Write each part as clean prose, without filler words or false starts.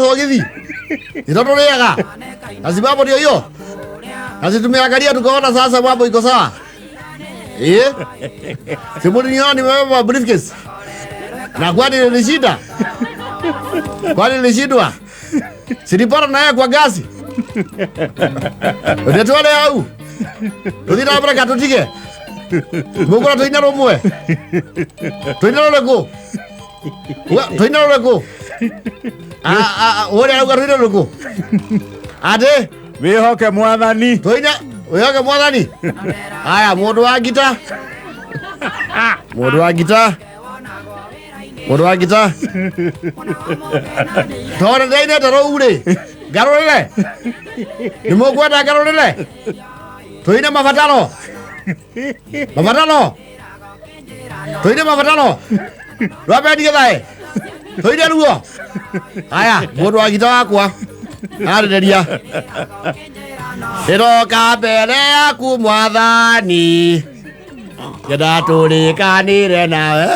Thogithi ito tũrĩaga na si mambo ndio hiyo, na si tumeangalia tukaona sasa mambo iko sawa. Eh, si mliniona nimebeba briefcase na kwani nilishinda? Kwani nilishindwa? Silipata na yeye kwa gasi ndetware hau tuthi na mbere katutige mukura tuina rumwe tuina ruriku tuina ruriku uria arauga tuina ruriku ati Wĩhoke mwathani. Tuina wihoke mwathani. Aya, mundu wa ngita, mundu wa ngita, mundu wa ngita, tondũ ndĩrainĩte rũu rĩ, ngarũrĩre nĩ mũkwenda ngarũrĩre tũine mabataro, mabataro tũine mabataro rwa bendi gĩthae tũine ruo. Aya, mũndũ wa ngita wakwa arĩrĩria ndĩroka mbere yaku mwathani ngenda tũrĩkanĩre nawe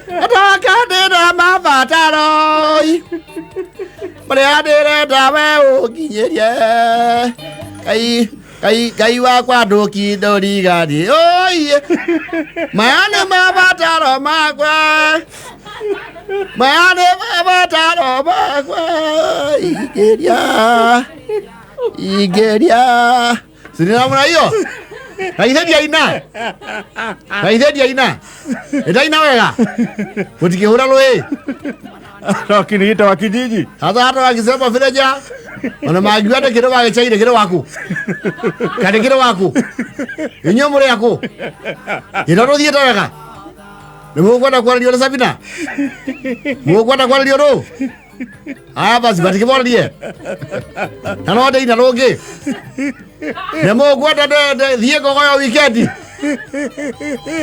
ndoka ndĩna mabataro marĩa ndĩrenda we ũnginyĩrie. Ngai, Ngai, Ngai wakwa ndũkindũrigani oiye, maya nĩ mabataro makwa, maya nĩ mabataro makwa, ingĩria, ingĩria sini namna hiyo na ithe ndiaina, na ithe ndiaina, ndaina wega mutikihura rũĩ. Wakiniita wa kijiji. Sasa hata wakisema villager ona mangiuga ndĩ kĩrĩ wa gĩcagi kĩrĩ waku kana kĩrĩ waku inyuĩ mũrĩ aku ĩno tũthiĩte wega nĩ mũkwenda kwarĩrio nĩ Sabina, mũkwenda kwarĩrio rũ. Aya basi matikĩmwarĩrie na no ndĩina rũngĩ nĩ mũkwenda thiĩ ngogoyo wikendi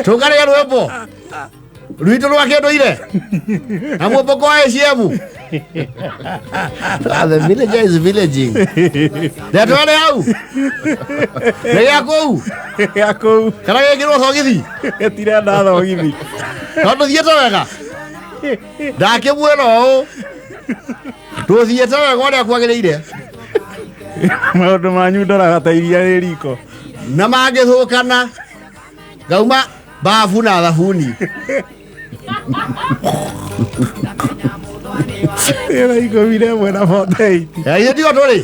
tũkarĩe rwĩmbo rwitũ rwa kĩndũire na mũmbũko wa ACM. Ah, the villager is villaging. Ndetware hau nĩ gĩa kũu. Ya kũu. Kana gĩkĩrwo thogithi. Gĩtirenda thogithi. Tondũ thiĩte wega ndakĩmwĩra ũũ tũthiĩte wega ũrĩa kwagĩrĩire. Maũndũ manyu ndoraga ta iria rĩ riko. Na mangĩthũkana ngauma babu na thabuni. Ĩra 11 na 48. Ithuĩ tigo tũrĩ.